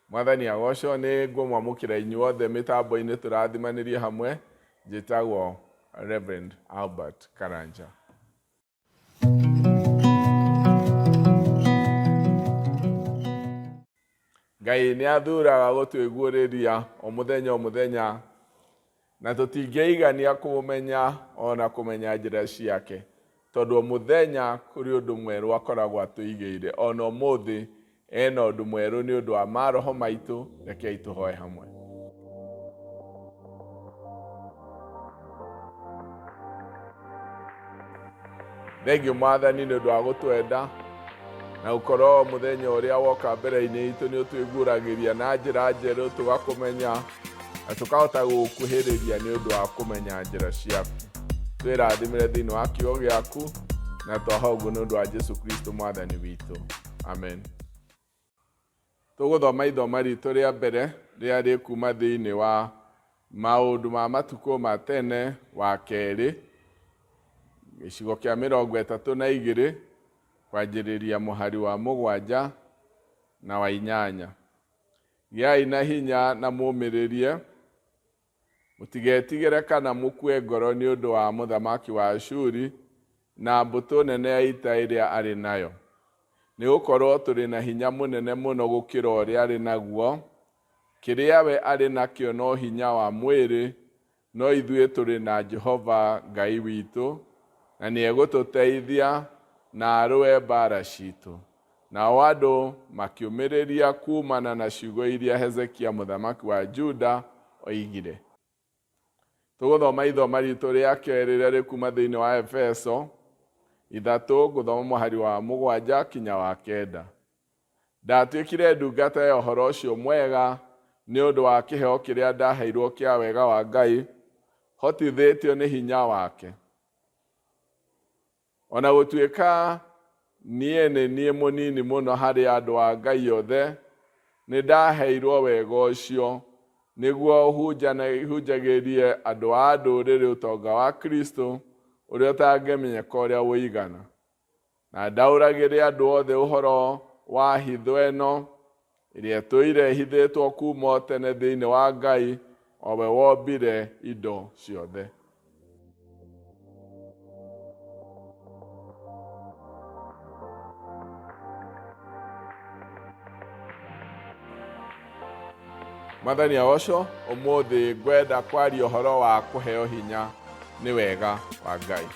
Mwathani agocwo. Nĩ ngũmwamũkĩra inyuothe mĩtambo-inĩ tũrathimanĩrie hamwe. Njĩtagwo Reverend Albert Karanja. Ngai nĩ athuraga gũtwĩguũrĩria o mũthenya o mũthenya, na tũtingĩigania kũmũmenya ona kũmenya njĩra ciake, tondũ o mũthenya kũrĩ ũndũ mwerũ akoragwo atũigĩire. Ona ũmũthĩ ena ũndũ mwerũ nĩ ũndũ wa maroho maitũ. Rekei tũhoe hamwe. Thengiũ Mwathani nĩ ũndũ wa gũtwenda na gũkorwo mũthenya ũrĩa woka mbere-inĩ itũ nĩ ũtwĩguũragĩria na njĩra njerũ, tũgakũmenya na tũkahota gũgũkuhĩrĩria nĩ ũndũ wa kũmenya njĩra ciaku. Twĩrathimĩre thĩinĩ wa kiugo gĩaku na twaha ũguo nĩ ũndũ wa Jesu Kristo Mwathani witũ. Amen. Tũgũthoma ithoma ritũ rĩa mbere rĩrĩa rĩkuma thĩinĩ wa Maũndũ ma Matukũ ma Tene wa kerĩ, gĩcigo kĩa 32, kwanjĩrĩria mũhari wa 7 na wa 8. Gĩai na hinya na mũmĩrĩrie, Mũtigetigĩre kana mũkue ngoro nĩ ũndũ wa mũthamaki wa Ashuri na mbũtũ nene ya ita ĩrĩa arĩ nayo. Nĩ gũkorũo tũrĩ na hinya mũnene mũno gũkĩra ũrĩa arĩ naguo. Kĩrĩa we arĩ nakĩo no hinya wa mwĩrĩ, no ithuĩ tũrĩ na Jehova Ngai witũ, na nĩ egũtũteithia na arũe mbaara citũ. Nao andũ makĩũmĩrĩria kuumana na ciugo iria Hezekia mũthamaki wa Juda oigire. Tũgũthoma ithoma ritũ rĩa kerĩ rĩrĩa rĩkuma thĩinĩ wa Efeso 3, ngũthoma mũhari wa 7 kinya wa 9. Ndatuĩkire ndungata ya ũhoro ũcio mwega nĩ ũndũ wa kĩheo kĩrĩa ndaheirwo kĩa wega wa Ngai, hotithĩtio nĩ hinya wake. O na gũtuĩka niĩ nĩ niĩ mũnini mũno harĩ andũ a Ngai othe, nĩ ndaheirwo wega ũcio, nĩguo hunjagĩrie andũ a ndũrĩrĩ ũtonga wa Kristo ũrĩa ũtangĩmenyeka ũrĩa ũigana, na ndaũragĩre andũ othe ũhoro wa hitho ĩno, ĩrĩa ĩtũire ĩhithĩtwo kuuma o tene thĩinĩ wa Ngai, o we wombire indo ciothe. Mwathani agocwo. Ũmũthĩ ngwenda kwaria ũhoro wa kũheo hinya nĩ wega wa Ngai.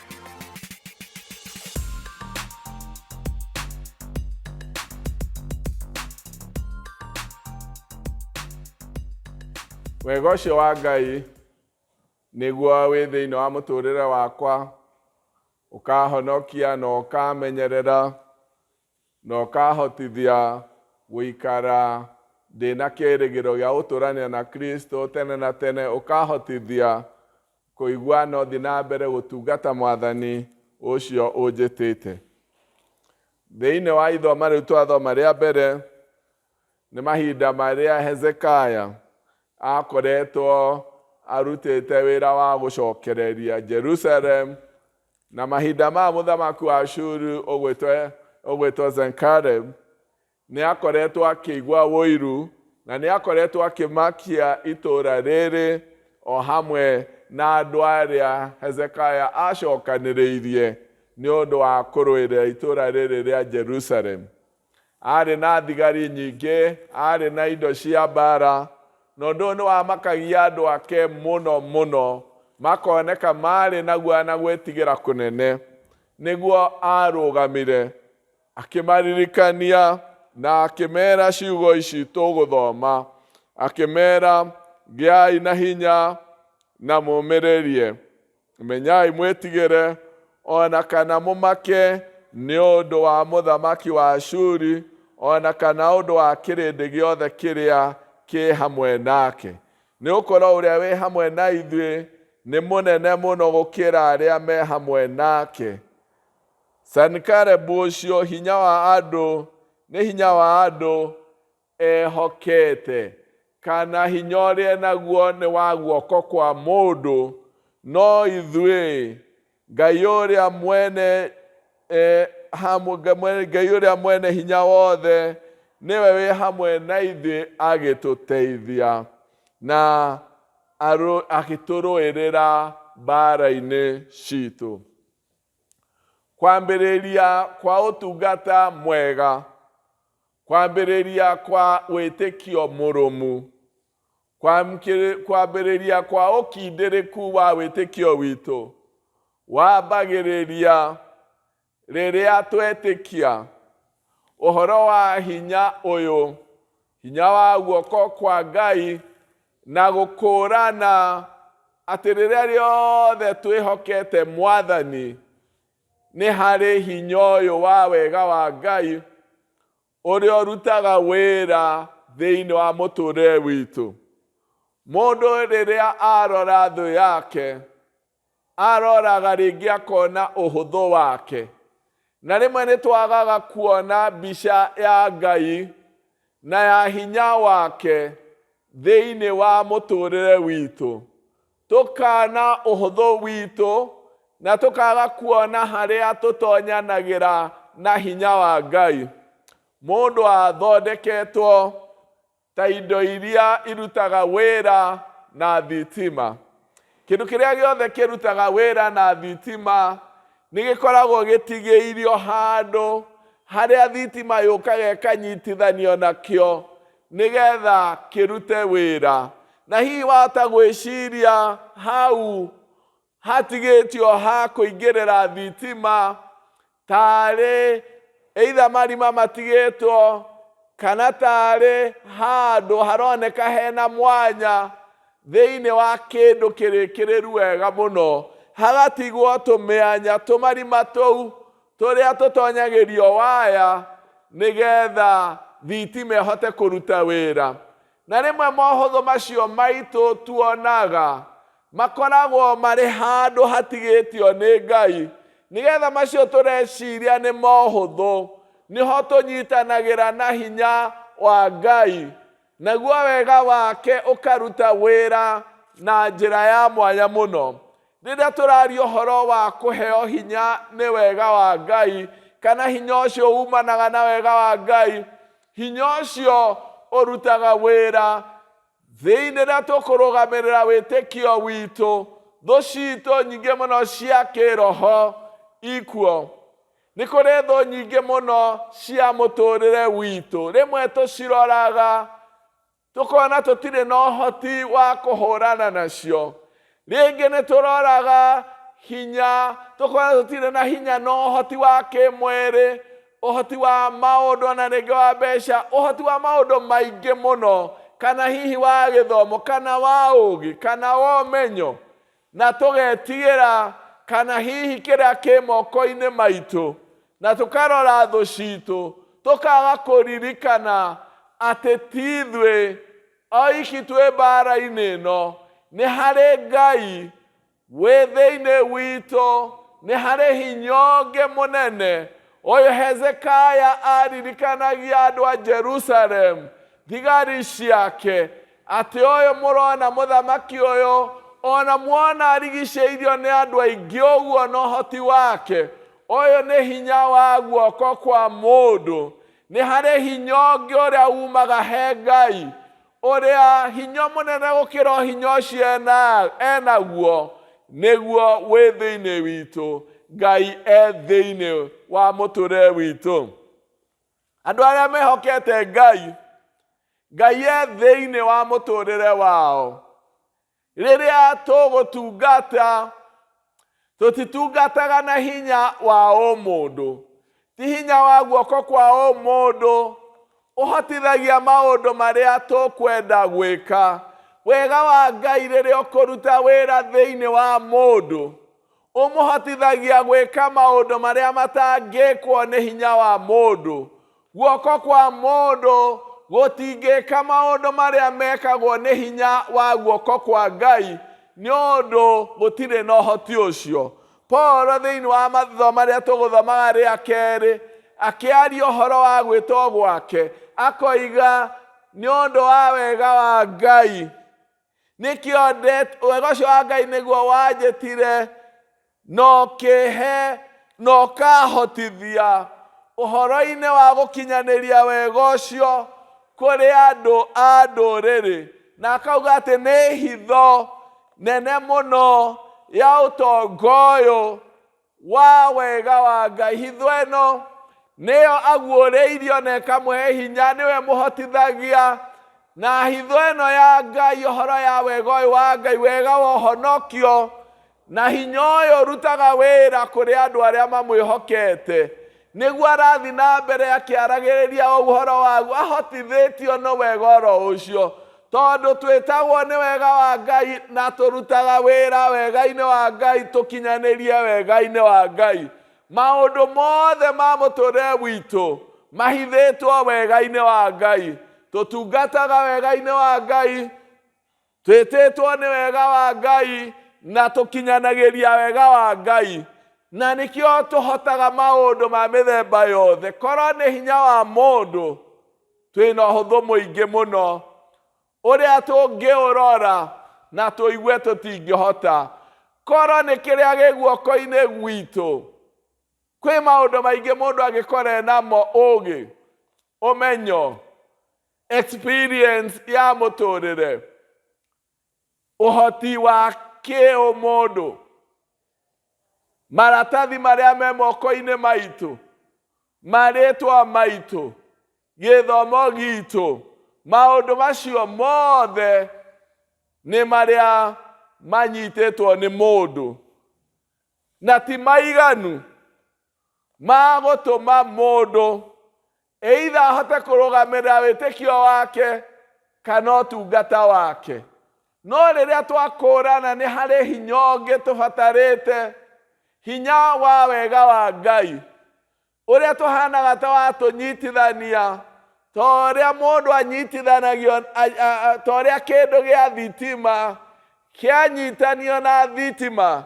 Wega ũcio wa Ngai nĩguo wĩ thĩinĩ wa mũtũrĩre wakwa, ũkahonokia na ũkamenyerera na ũkahotithia gũikara ndĩna kĩrĩgĩrĩro gĩa gũtũrania na Kristo tene na tene, ũkahotithia kũigua no thiĩ na mbere gũtungata Mwathani ũcio ũnjĩtĩte. Thĩinĩ wa ithoma rĩu twathoma rĩa mbere, nĩ mahinda marĩa Hezekiah akoretwo arutĩte wĩra wa gũcokereria Jerusalem, na mahinda ma mũthamaki wa Ashuru ũgwĩtwo Sennacherib nĩ akoretwo akĩigua ũiru na nĩ akoretwo akĩmakia itũũra rĩrĩ o hamwe na andũ arĩa Hezekiah acokanĩrĩirie nĩ ũndũ wa kũrũĩrĩra itũũra rĩrĩ rĩa Jerusalem. Aarĩ na thigari nyingĩ, aarĩ na indo cia mbaara, na ũndũ ũyũ nĩ wamakagia andũ ake mũno mũno, makoneka maarĩ na guoya na gwĩtigĩra kũnene. Nĩguo aarũgamire, akĩmaririkania na akĩmeera ciugo ici tũgũthoma, akĩmeera, Gĩai na hinya na mũmĩrĩrie. Menyai mwĩtigĩre, o na kana mũmake nĩ ũndũ wa mũthamaki wa Ashuri, o na kana ũndũ wa kĩrĩndĩ gĩothe kĩrĩa kĩ hamwe nake. Nĩ gũkorwo ũrĩa wĩ hamwe na ithuĩ nĩ mũnene mũno gũkĩra arĩa me hamwe nake. Senakeribu ũcio hinya wa andũ nĩ hinya wa andũ ehokete, kana hinya ũrĩa enaguo nĩ wa guoko kwa mũndũ, no ithuĩ Ngai ũrĩa mwene, Ngai ũrĩa mwene hinya wothe nĩwe wĩ hamwe na ithuĩ agĩtũteithia na agĩtũrũĩrĩra mbaara-inĩ citũ. Kwambĩrĩria kwa ũtungata mwega, kwambĩrĩria kwa wĩtĩkio mũrũmu, kwambĩrĩria kwa ũkindĩrĩku wa wĩtĩkio witũ wambagĩrĩria rĩrĩa twetĩkia ũhoro wa hinya ũyũ, hinya wa guoko kwa Ngai, na gũkũũrana atĩ rĩrĩa rĩothe twĩhokete Mwathani, nĩ harĩ hinya ũyũ wa wega wa Ngai ũrĩa ũrutaga wĩra thĩinĩ wa mũtũrĩre witũ. Mũndũ rĩrĩa arora thũ yake, aroraga rĩngĩ akona ũhũthũ wake. Na rĩmwe nĩ twagaga kuona mbica ya Ngai na ya hinya wake thĩinĩ wa mũtũrĩre witũ. Tũkana ũhũthũ witũ na tũkaga kuona harĩa tũtonyanagĩra na hinya wa Ngai. Mũndũ athondeketwo ta indo iria irutaga wĩra na thitima. Kĩndũ kĩrĩa gĩothe kĩrutaga wĩra na thitima nĩ gĩkoragwo gĩtigĩirio handũ harĩa thitima yũkaga ĩkanyitithanio nakĩo nĩgetha kĩrute wĩra. Na hihi wahota gwĩciria hau hatigĩtio ha kũingĩrĩra thitima tarĩ either marima matigĩtwo kana tarĩ handũ haroneka hena mwanya thĩinĩ wa kĩndũ kĩrĩkĩrĩru wega mũno, hagatigwo tũmĩanya tũmarima tũu tũrĩa tũtonyagĩrio waya nĩgetha thitima ĩhote kũruta wĩra. Na rĩmwe mohũthũ macio maitũ tuonaga makoragwo marĩ handũ hatigĩtio nĩ Ngai, nĩgetha macio tũreciria nĩ mohũthũ, nĩho tũnyitanagĩra na hinya wa Ngai, naguo wega wake ũkaruta wĩra na njĩra ya mwanya mũno. Rĩrĩa tũraria ũhoro wa kũheo hinya nĩ wega wa Ngai, kana hinya ũcio umanaga na wega wa Ngai, hinya ũcio ũrutaga wĩra thĩinĩ rĩrĩa tũkũrũgamĩrĩra wĩtĩkio witũ. Thũ citũ nyingĩ mũno cia kĩroho ikuo. Nĩ kũrĩ thũ nyingĩ mũno cia mũtũrĩre witũ. Rĩmwe tũciroraga tũkona tũtirĩ na ũhoti wa kũhũrana nacio. Rĩngĩ nĩ tũroraga hinya, tũkona tũtirĩ na hinya na ũhoti wa kĩmwĩrĩ, ũhoti wa maũndũ ona rĩngĩ wa mbeca, ũhoti wa maũndũ maingĩ mũno, kana hihi wa gĩthomo, kana wa ũũgĩ, kana wa ũmenyo, na tũgetigĩra kana hihi kĩrĩa kĩ moko-inĩ maitũ, na tũkarora thũ citũ, tũkaga kũririkana atĩ ti ithuĩ oiki twĩ mbara-inĩ ĩno, nĩ harĩ Ngai wĩ thĩinĩ witũ, nĩ harĩ hinya ũngĩ mũnene. Ũyũ Hezekiah aririkanagia andũ a Jerusalem, thigari ciake, atĩ ũyũ mũrona mũthamaki ũyũ, ona muona arigicĩirio nĩ andũ aingĩ ũguo na ũhoti wake, ũyũ nĩ hinya wa guoko kwa mũndũ. Nĩ harĩ hinya ũngĩ ũrĩa umaga he Ngai, ũrĩa hinya mũnene gũkĩra hinya ũcio enaguo, nĩguo wĩ thĩinĩ witũ. Ngai e thĩinĩ wa mũtũrĩre witũ. Andũ arĩa mehokete Ngai, Ngai e thĩinĩ wa mũtũrĩre wao. Rĩrĩa tũgũtungata, tũtitungataga na hinya wa ũmũndũ. Ti hinya wa guoko kwa ũmũndũ ũhotithagia maũndũ marĩa tũkwenda gwĩka. Wega wa Ngai rĩrĩa ũkũruta wĩra thĩinĩ wa mũndũ, ũmũhotithagia gwĩka maũndũ marĩa matangĩkwo nĩ hinya wa mũndũ. Guoko kwa mũndũ gũtingĩka maũndũ marĩa mekagwo nĩ hinya wa guoko kwa Ngai, nĩ ũndũ gũtirĩ na ũhoti ũcio. Paul thĩinĩ wa mathomo marĩa tũgũthomaga rĩa kerĩ, akĩaria ũhoro wa gwĩtwo gwake, akoiga nĩ ũndũ wa wega wa Ngai, nĩkĩo wega ũcio wa Ngai nĩguo wanjĩtire na ũkĩhe na ũkahotithia ũhoro-inĩ wa gũkinyanĩria wega ũcio kũrĩ andũ a ndũrĩrĩ. Na akauga atĩ nĩ hitho nene mũno ya ũtonga ũyũ wa wega wa Ngai. Hitho ĩno nĩyo aguũrĩirio na ĩkamũhe hinya, nĩwe mũhotithagia. Na hitho ĩno ya Ngai, ũhoro ya wega ũyũ wa Ngai, wega wa ũhonokio, na hinya ũyũ ũrutaga wĩra kũrĩ andũ arĩa mamwĩhokete. Nĩguo arathiĩ na mbere akĩaragĩrĩria ũhoro waguo, ahotithĩtio nĩ wega oro ũcio. Tondũ twĩtagwo nĩ wega wa Ngai na tũrutaga wĩra wega-inĩ wa Ngai, tũkinyanĩrie wega-inĩ wa Ngai. Maũndũ mothe ma mũtũrĩre witũ mahithĩtwo wega-inĩ wa Ngai. Tũtungataga wega-inĩ wa Ngai, twĩtĩtwo nĩ wega wa Ngai na tũkinyanagĩria wega wa Ngai. Na nĩkĩo tũhotaga maũndũ ma mĩthemba yothe. Korwo nĩ hinya wa mũndũ, twĩna ũhũthũ mũingĩ mũno ũrĩa tũngĩũrora na tũigue tũtingĩhota. Korwo nĩ kĩrĩa gĩ guoko-inĩ gwitũ, kwĩ maũndũ maingĩ mũndũ angĩkorwo namo ũgĩ, ũmenyo, experience ya mũtũrĩre, ũhoti wa kĩũmũndũ, maratathi marĩa me moko-inĩ maitũ, marĩtwa maitũ, gĩthomo gitũ, maũndũ macio mothe nĩ marĩa manyitĩtwo nĩ mũndũ na ti maiganu ma gũtũma mũndũ either ahote kũrũgamĩrĩra wĩtĩkio wake kana ũtungata wake. No rĩrĩa twakũrana nĩ harĩ hinya ũngĩ tũbatarĩte, hinya wa wega wa Ngai ũrĩa tũhanaga ta watũnyitithania, ta ũrĩa mũndũ anyitithanagio, ta ũrĩa kĩndũ gĩa thitima kĩanyitanio na thitima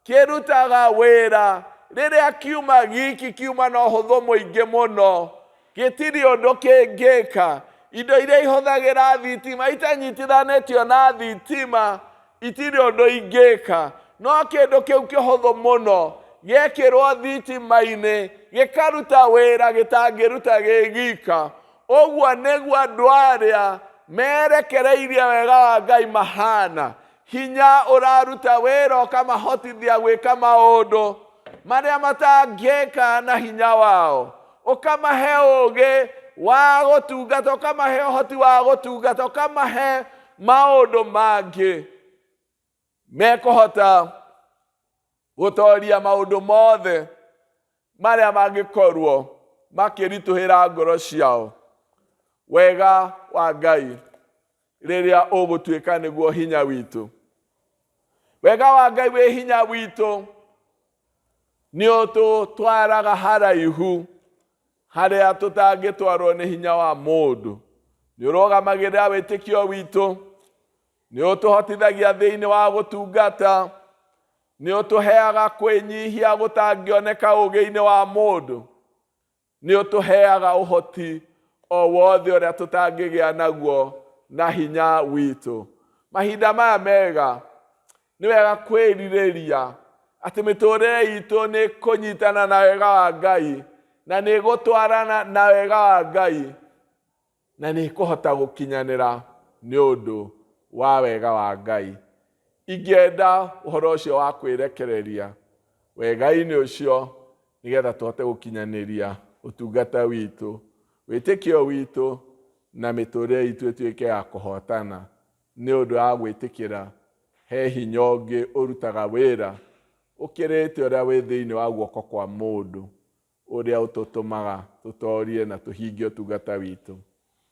kĩrutaga wĩra. Rĩrĩa kiuma giki kiuma na ũhũthũ mũingĩ mũno, gĩtirĩ ũndũ kĩngĩka. Indo iria ihũthagĩra thitima itanyitithanĩtio na thitima itirĩ ũndũ ingĩka. No kĩndũ kĩu kĩhũthũ mũno gĩekĩrwo thitima-inĩ gĩkaruta wĩra gĩtangĩruta gĩ gika. Ũguo nĩguo andũ arĩa merekereirie wega wa Ngai mahana. Hinya ũraruta wĩra ũkamahotithia gwĩka maũndũ marĩa matangĩka na hinya wao, ũkamahe ũgĩ wa gũtungata, ũkamahe ũhoti wa gũtungata, ũkamahe maũndũ mangĩ mekũhota gũtoria maũndũ mothe marĩa mangĩkorwo makĩritũhĩra ngoro ciao. Wega wa Ngai rĩrĩa ũgũtuĩka nĩguo hinya witũ. Wega wa Ngai wĩ hinya witũ nĩ ũtũtwaraga haraihu harĩa tũtangĩtwarwo nĩ hinya wa mũndũ. Nĩ ũrũgamagĩrĩra wĩtĩkio witũ, nĩ ũtũhotithagia thĩinĩ wa gũtungata, nĩ ũtũheaga kwĩnyihia gũtangĩoneka ũgĩ-inĩ wa mũndũ, nĩ ũtũheaga ũhoti o wothe ũrĩa tũtangĩgĩa naguo na hinya witũ. Mahinda maya mega nĩ wega kwĩrirĩria atĩ mĩtũrĩre itũ nĩ kũnyitana na wega wa Ngai na nĩ gũtwarana na wega wa Ngai na nĩ kũhota gũkinyanĩra nĩ ũndũ wa wega wa Ngai. Ingĩenda ũhoro ũcio wa kwĩrekereria wega-inĩ ũcio nĩgetha tũhote gũkinyanĩria ũtungata witũ, wĩtĩkio witũ na mĩtũrĩre itũ ĩtuĩke ya kũhotana nĩ ũndũ wa gwĩtĩkĩra he hinya ũngĩ ũrutaga wĩra ũkĩrĩte ũrĩa wĩ thĩinĩ wa guoko kwa mũndũ ũrĩa ũtũtũmaga tũtorie na tũhingie ũtungata witũ.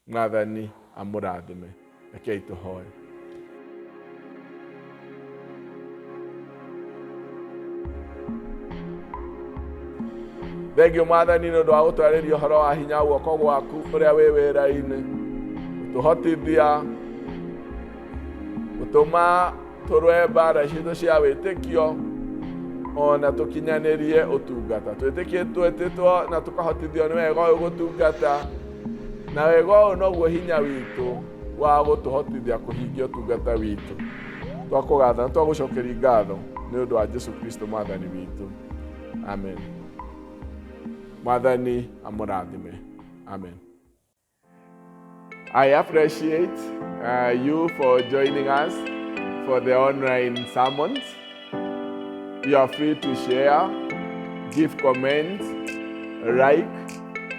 Mwathani amũrathime. Rekei tũhoe. Thengio Mwathani nĩ ũndũ wa gũtwarĩria ũhoro wa hinya guoko gwaku ũrĩa wĩ wĩra-inĩ, gũtũhotithia, gũtũma tũrũe mbara citũ cia wĩtĩkio ona tũkinyanĩrie ũtungata. Twĩtĩkie twĩtĩtwo na tũkahotithio nĩ wega ũyũ gũtungata, na wega ũyũ noguo hinya witũ wa gũtũhotithia kũhingia ũtungata witũ. Twakũgatha na twagũcokeria ngatho nĩ ũndũ wa Jesu Kristo Mwathani witũ. Amen. Mwathani amũrathime. Amen. I appreciate you for joining us for the online sermons. You are free to share, give comments, like.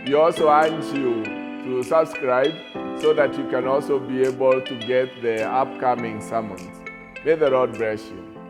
We also urge you to subscribe so that you can also be able to get the upcoming sermons. May the Lord bless you.